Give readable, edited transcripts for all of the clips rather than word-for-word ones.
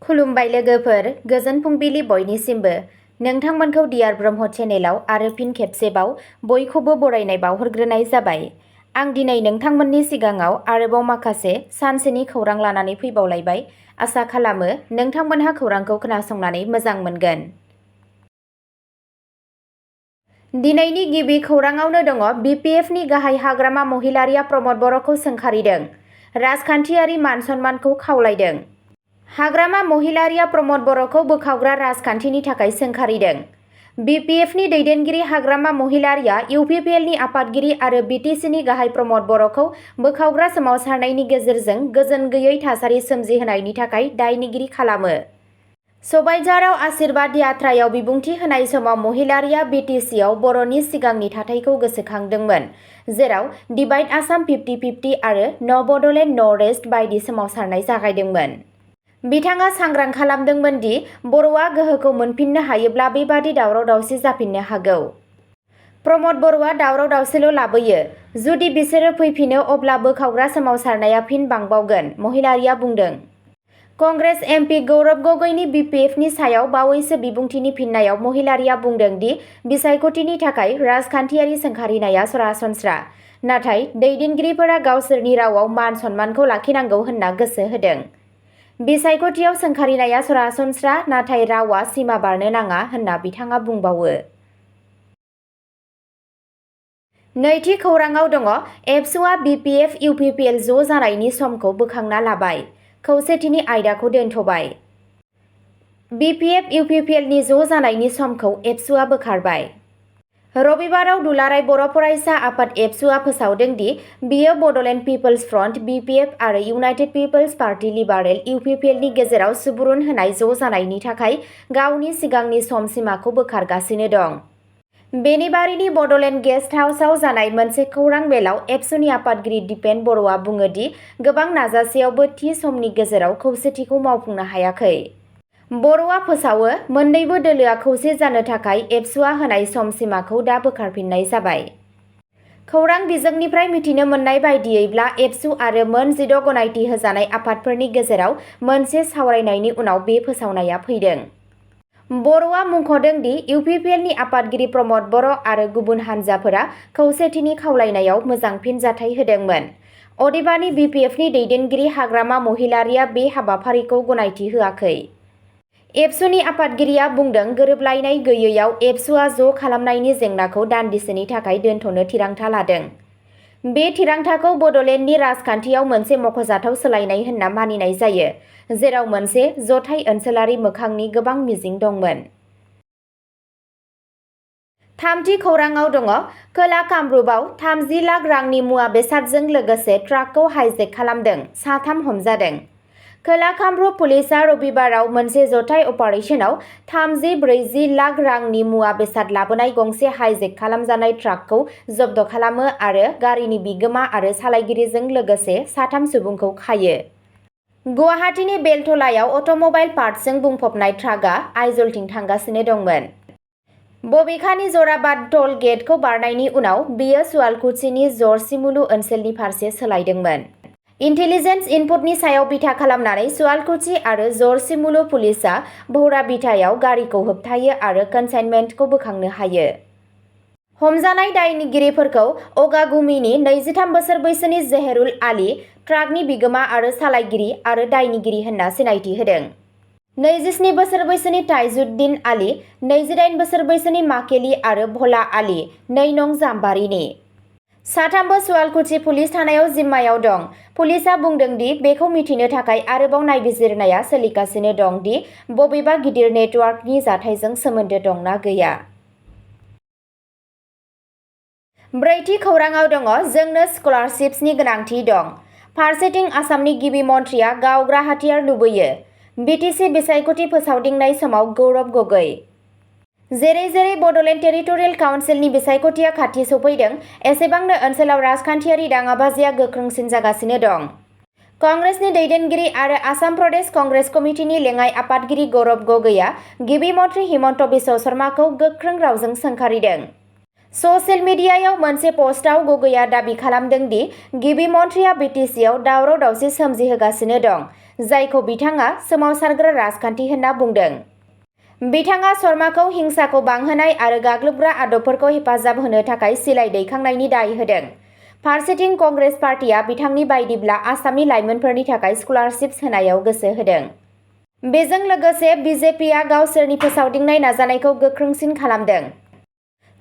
खुलुमबाय लोगोफोर, गोजोन फुंबिलि बयनिसिमबो। नोंथांमोनखौ डियार ब्रह्म चेनेलाव आरो फिन खेबसेबाव बयखौबो बरायनाय बावहरग्रोनाय जाबाय। आं दिनै नोंथांमोननि सिगाङाव आरोबाव माखासे सानसेनि खौरां लानानै फैबावलायबाय। आसा खालामो नोंथांमोनहा खौरांखौ खोनासंनानै मोजां मोनगोन। दिनैनि गिबि खौराङावनो दङ बिपिएफनि गाहाय हाग्रामा महिलारिया प्रमद बर'खौ सोंखारिदों। राजखान्थियारि मान सन्मानखौ खावलायदों। हाग्रामा महिलारिया प्रमद बर'खौ बोखावग्रा राजखान्थिनि थाखाय सोंखारिदों। बिपिएफनि दैदेनगिरि हाग्रामा महिलारिया इउपिपिएलनि आफादगिरि आरो बिटिसिनि गाहाय प्रमद बर'खौ बोखावग्रा सोमावसारनायनि गेजेरजों गोजोन गैयै थासारि सोमजिहोनायनि थाखाय दायनिगिरि खालामो। सबायझाराव आशीर्बाद यात्रायाव बिबुंथि होनाय समाव महिलारिया बिटिसिआव बर'नि सिगांनि थाथायखौ गोसोखांदोंमोन, जेराव डिभाइड आसाम 50-50 आरो न बडलेण्ड न रेस्ट बायदि सोमावसारनाय जागायदोंमोन। बिथाङा सांग्रां खालामदोंमोन दि बर'आ गोहोखौ मोनफिननो हायोब्ला बेबादि दावराव-दावसि जाफिननो हागौ। प्रमद बर'आ दावराव-दावसिल' लाबोयो। जुदि बिसोरो फैफिनो अब्ला बोखावग्रा सोमावसारनाया फिन बांबावगोन, महिलारिया बुंदों। कंग्रेस एमपि गौरब गगৈनि बिपिएफनि सायाव बावैसो बिबुंथिनि फिननायाव महिलारिया बुंदों दि बिसायख'थिनि थाखाय राजखान्थियारि सोंखारिनाया सरासनस्रा, नाथाय दैदेनगिरिफोरा गावसोरनि रावाव मान सन्मानखौ लाखिनांगौ होनना गोसो होदों। बिसायख'थियाव सोंखारिनाया सरासनस्रा, नाथाय रावा सिमा बारनो नाङा होनना बिथाङा बुंबावो। नैथि खौराङाव दङ एबसुआ बिपिएफ इउपिपिएल ज' जानायनि समखौ बोखांना लाबाय, खौसेथिनि आयदाखौ दोनथ'बाय। बिपिएफ इउपिपिएलनि ज' जानायनि समखौ एबसुआ बोखारबाय। रबिबाराव दुलाराय बर' फरायसा आफाद एबसुआ फोसावदों दि बियो बडलेण्ड पिपल्स फ्रन्ट बिपिएफ आरो इउनाइटेड पिपल्स पार्टी लिबारेल इउपिपिएलनि गेजेराव सुबुरुन होनाय ज' जानायनि थाखाय गावनि सिगांनि सम सिमाखौ बोखारगासिनो दं। बेनिबारिनि बडलेण्ड गेस्ट हाउसआव जानाय मोनसे खौरां मेलाव एबसुनि आफादगिरि दिपेन बर'आ बुङो दि गोबां नाजासेयावबो थि समनि गेजेराव खौसेथिखौ मावफुंनो हायाखै। बर'आ फोसावो, मोन्नैबो दोलोआ खौसे जानो थाखाय एबसुआ होनाय सम सिमाखौ दा बोखारफिननाय जाबाय। खौरां बिजोंनिफ्राय मिथिनो मोननाय बायदियैब्ला एबसु आरो मोन 16 गनायथि होजानाय आफादफोरनि गेजेराव मोनसे सावरायनायनि उनाव बे फोसावनाया फैदों। बर'आ मुंख'दों दि इउपिपिएलनि आफादगिरि प्रमद बर' आरो गुबुन हान्जाफोरा खौसेथिनि खावलायनायाव मोजां फिनजाथाय होदोंमोन। अदेबानि बिपिएफनि दैदेनगिरि हाग्रामा महिलारिया बे हाबाफारिखौ गनायथि होआखै। एबसुनि आफादगिरिया बुंदों, गोरोबलायनाय गैयैयाव एबसुआ ज' खालामनायनि जेंनाखौ दान्दिसेनि थाखाय दोनथ'नो थिरांथा लादों। बे थिरांथाखौ बडलेण्डनि राजखान्थियाव मोनसे मख'जाथाव सोलायनाय होनना मानिनाय जायो, जेराव मोनसे जथाय ओनसोलारि मोखांनि गोबां मिजिं दंमोन। थामथि खौराङाव दङ खोला कामरुपआव 30 लाख रांनि मुवा बेसादजों लोगोसे ट्राकखौ हाइजेक खालामदों, साथाम हमजादों। खोला कामरुप पुलिसआ रबिबाराव मोनसे जथाय अपारेशनाव 30-40 लाख रांनि मुवा बेसाद लाबोनाय गंसे हाइजेक खालामजानाय ट्राकखौ जब्द खालामो आरो गारिनि बिगोमा आरो सालायगिरिजों लोगोसे साथाम सुबुंखौ खायो। गुवाहाटीनि बेलटलायाव अट'मबाइल पार्ट्सजों बुंफबनाय ट्राकआ आइजलथिं थांगासिनो दंमोन। बबेखानि जराबाद टल गेटखौ बारनायनि उनाव बेयो सुवालकुचिनि जरसिमुलु ओनसोलनि फारसे सोलायदोंमोन। इन्टेलिजेन्स इनपुटनि सायाव बिथा खालामनानै सुवालकुची आरो जरसिमुलु पुलिसआ भौरा बिथायाव गारिखौ होबथायो आरो कनसाइनमेन्टखौ बोखांनो हायो। हमजानाय दायनिगिरिफोरखौ अगागुमिनि 23 बोसोर बैसोनि जहेरुल आली, ट्राकनि बिगोमा आरो सालायगिरि आरो दायनिगिरि होनना सिनायथि होदों। 27 बोसोर बैसोनि ताइजुद्दिन आली, 28 बोसोर बैसोनि माकेली आरो भला आली, 2 नं जाम्बारिनि। साथामबो सुवालकुची पुलिस थानायाव जिम्मायाव दं। पुलिसआ बुंदों दि बेखौ मिथिनो थाखाय आरोबाव नायबिजिरनाया सोलिगासिनो दं दि बबेबा गिदिर नेटवार्कनि जाथायजों सोमोन्दो दं ना गैया। ब्रैथि खौराङाव दङ जोंनो स्कलारशिप्सनि गोनांथि दं। फारसेथिं आसामनि गिबि मन्थ्रिया गावग्रा हाथियार लुबैयो। बिटिसि बिसायख'थि फोसावदिंनाय समाव गौरब गगৈ। जेरै जेरै बडलेण्ड टेरिटरियेल काउन्सिलनि बिसायख'थिया खाथि सफैदों, एसेबांनो ओनसोलाव राजखान्थियारि दाङाबाजिया गोख्रोंसिन जागासिनो दं। कंग्रेसनि दैदेनगिरि आरो आसाम प्रदेश कंग्रेस कमिटिनि लेङाइ आफादगिरि गौरब गगैआ गिबि मन्थ्रि हिमन्त बिश्व शर्माखौ गोख्रों रावजों सोंखारिदों। ससियेल मिडियायाव मोनसे पस्टआव गगैआ दाबि खालामदों दि गिबि मन्थ्रिया बिटिसिआव दावराव-दावसि सोमजिहोगासिनो दं, जायखौ बिथाङा सोमावसारग्रा राजखान्थि होनना बुंदों। बिथाङा शर्माखौ हिंसाखौ बांहोनाय आरो गाग्लोबग्रा आदबफोरखौ हेफाजाब होनो थाखाय सिलाइ दैखांनायनि दाय होदों। फारसेथिं कंग्रेस पार्टिया बिथांनि बायदिब्ला आसामनि लाइमोनफोरनि थाखाय स्कलारशिप्स होनायाव गोसो होदों। बेजों लोगोसे बिजेपिआ गावसोरनि फोसावदिंनाय नाजानायखौ गोख्रोंसिन खालामदों।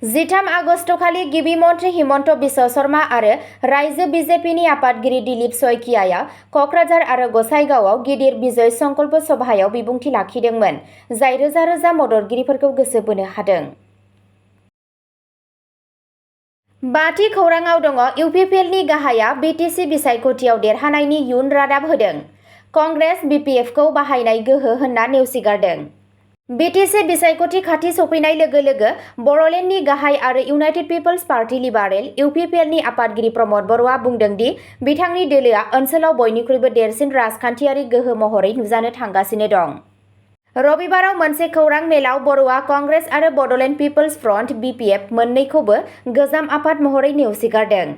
13 आगस्तखालि गिबि मन्थ्रि हिमन्त बिश्व शर्मा आरो रायजो बिजेपिनि आफादगिरि दिलीप शइकियाआ कक्राझार आरो गसाइगावआव गिदिर बिजय संकल्प सभायाव बिबुंथि लाखिदोंमोन, जाय रोजा रोजा मददगिरिफोरखौ गोसो बोनो हादों। बाथि खौराङाव दङ इउपिपिएलनि गाहाया बिटिसि बिसायख'थियाव देरहानायनि इयुन रादाब होदों। कंग्रेस बिपिएफखौ बाहायनाय गोहो होनना नेवसिगारदों। बिटिसि बिसायख'थि खाथि सफैनाय लोगो लोगो बर'लेण्डनि गाहाय आरो इउनाइटेड पिपल्स पार्टी लिबारेल इउपिपिएलनि आफादगिरि प्रमद बर'आ बुंदों दि बिथांनि दोलोआ ओनसोलाव बयनिख्रुइबो देरसिन राजखान्थियारि गोहो महरै नुजानो थांगासिनो दं। रबिबाराव मोनसे खौरां मेलाव बर'आ कंग्रेस आरो बड'लेण्ड पिपल्स फ्रन्ट बिपिएफ मोन्नैखौबो गोजाम आफाद महरै नेवसिगारदों।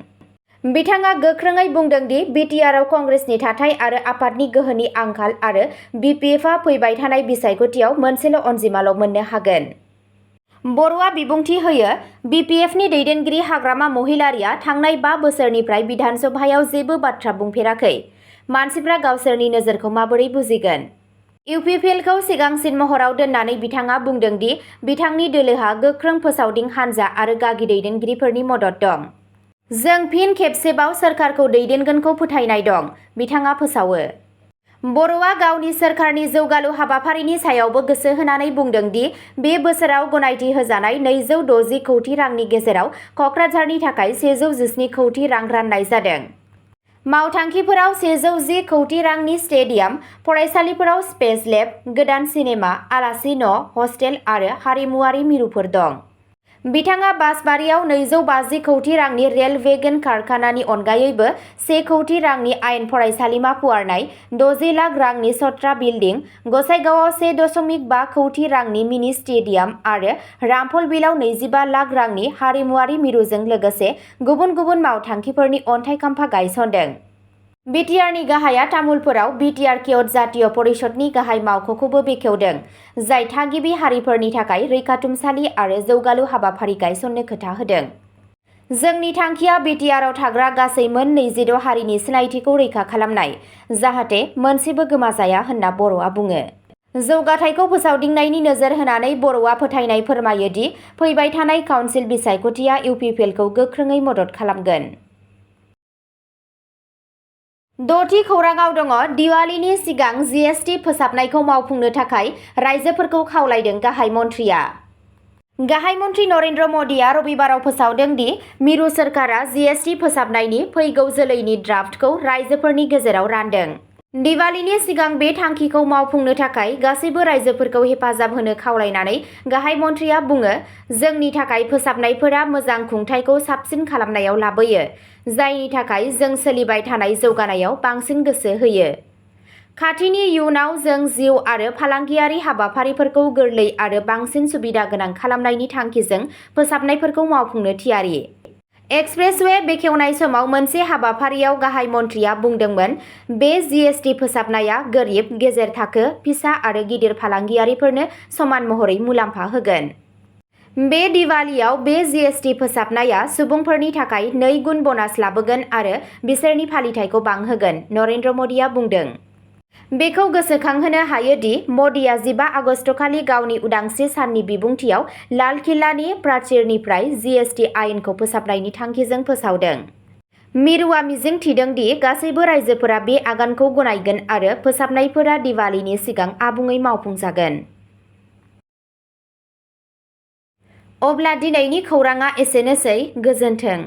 बिथाङा गोख्रोङै बुंदों दि बिटिआरआव कंग्रेसनि थाथाय आरो आफादनि गोहोनि आंखाल आरो बिपिएफआ फैबाय थानाय बिसायख'थियाव मोनसेल' अनजिमाल' मोननो हागोन। बर'आ बिबुंथि होयो, बिपिएफनि दैदेनगिरि हाग्रामा महिलारिआ थांनाय 5 बोसोरनिफ्राय बिधान सभायाव जेबो बाथ्रा बुंफेराखै। मानसिफ्रा गावसोरनि नोजोरखौ माबोरै बुजिगोन? इउपिपिएलखौ सिगांसिन महराव दोननानै बिथाङा बुंदों दि बिथांनि दोलोहा गोख्रों फोसावदिं हानजा आरो गागि दैदेनगिरिफोरनि मदद दं। जों फिन खेबसेबाव सोरखारखौ दैदेनगोनखौ फोथायनाय दं, बिथाङा फोसावो। बर'आ गावनि सोरखारनि जौगालु हाबाफारिनि सायावबो गोसो होनानै बुंदों दि बे बोसोराव गनायथि होजानाय 260 कौटि रांनि गेजेराव कक्राझारनि थाखाय 117 कौटि रां राननाय जादों। मावथांखिफोराव 110 कौटि रांनि स्टेडियाम, फरायसालिफोराव स्पेस लेब, गोदान सिनेमा, आलासि न', हस्टेल आरो हारिमुआरि मिरुफोर दं। बिथाङा बासबारियाव 250 कौटि रांनि रेल वेगन कारखानानि अनगायैबो 1 कौटि रांनि आयेन फरायसालिमा फुवारनाय, 60 लाख रांनि सत्रा बिल्डिं, गसाइगावआव 1.5 कौटि रांनि मिनि स्टेडियाम आरो रामफलबिलाव 25 लाख रांनि हारिमुआरि मिरुजों लोगोसे गुबुन गुबुन मावथांखिफोरनि अन्थाइ खाम्फा गायसनदों। बिटिआरनि गाहाया तामुलपुराव बिटिआर केअट जातीय परिषदनि गाहाय मावख'खौबो बेखेवदों, जाय थागिबि हारिफोरनि थाखाय रैखाथुमसालि आरो जौगालु हाबाफारि गायसननो खोथा होदों। जोंनि थांखिया बिटिआरआव थाग्रा गासै मोन 26 हारिनि सिनायथिखौ रैखा खालामनाय, जाहाथे मोनसेबो गोमाजाया होनना बर'आ बुङो। जौगाथायखौ फोसावदिंनायनि नोजोर होनानै बर'आ फोथायनाय फोरमायो दि फैबाय थानाय काउन्सिल बिसायख'थिया इउपिपिएलखौ गोख्रोङै मदद खालामगोन। 6थि खौराङाव दङ दिवालीनि सिगां जिएसटि फोसाबनायखौ मावफुंनो थाखाय रायजोफोरखौ खावलायदों गाहाय मन्थ्रिया। गाहाय मन्थ्रि नरेन्द्र मदिआ रबिबाराव फोसावदों दि मिरु सोरखारा जिएसटि फोसाबनायनि फैगौ जोलैनि ड्राफ्टखौ रायजोफोरनि गेजेराव रानदों। दिवालीनि सिगां बे थांखिखौ मावफुंनो थाखाय गासैबो रायजोफोरखौ हेफाजाब होनो खावलायनानै गाहाय मन्थ्रिया बुङो, जोंनि थाखाय फोसाबनायफोरा मोजां खुंथायखौ साबसिन खालामनायाव लाबोयो, जायनि थाखाय जों सोलिबाय थानाय जौगानायाव बांसिन गोसो होयो। खाथिनि इयुनाव जों जिउ आरो फालांगियारि हाबाफारिफोरखौ गोरलै आरो बांसिन सुबिदा गोनां खालामनायनि थांखिजों फोसाबनायफोरखौ मावफुंनो थियारि। एक्सप्रेसवे बेखेवनाय समाव मोनसे हाबाफारियाव गाहाय मन्थ्रिया बुंदोंमोन, बे जिएसटि फोसाबनाया गोरिब, गेजेर थाखो, फिसा आरो गिदिर फालांगियारिफोरनो समान महरै मुलाम्फा होगोन। बे दिवालीयाव बे जिएसटि फोसाबनाया सुबुंफोरनि थाखाय 2 गुन ब'नास लाबोगोन आरो बिसोरनि फालिथायखौ बांहोगोन, नरेन्द्र मदिआ बुंदों। बेखौ गोसोखांहोनो हायो दि मदिआ 15 आगस्तखालि गावनि उदांस्रि साननि बिबुंथियाव लाल किल्लानि प्राचीरनिफ्राय जिएसटि आयेनखौ फोसाबनायनि थांखिजों फोसावदों। मिरुआ मिजिं थिदों दि गासैबो रायजोफोरा बे आगानखौ गनायगोन आरो फोसाबनायफोरा दिवालीनि सिगां आबुङै मावफुंजागोन। अब्ला दिनैनि खौराङा एसेनोसै, गोजोन्थों।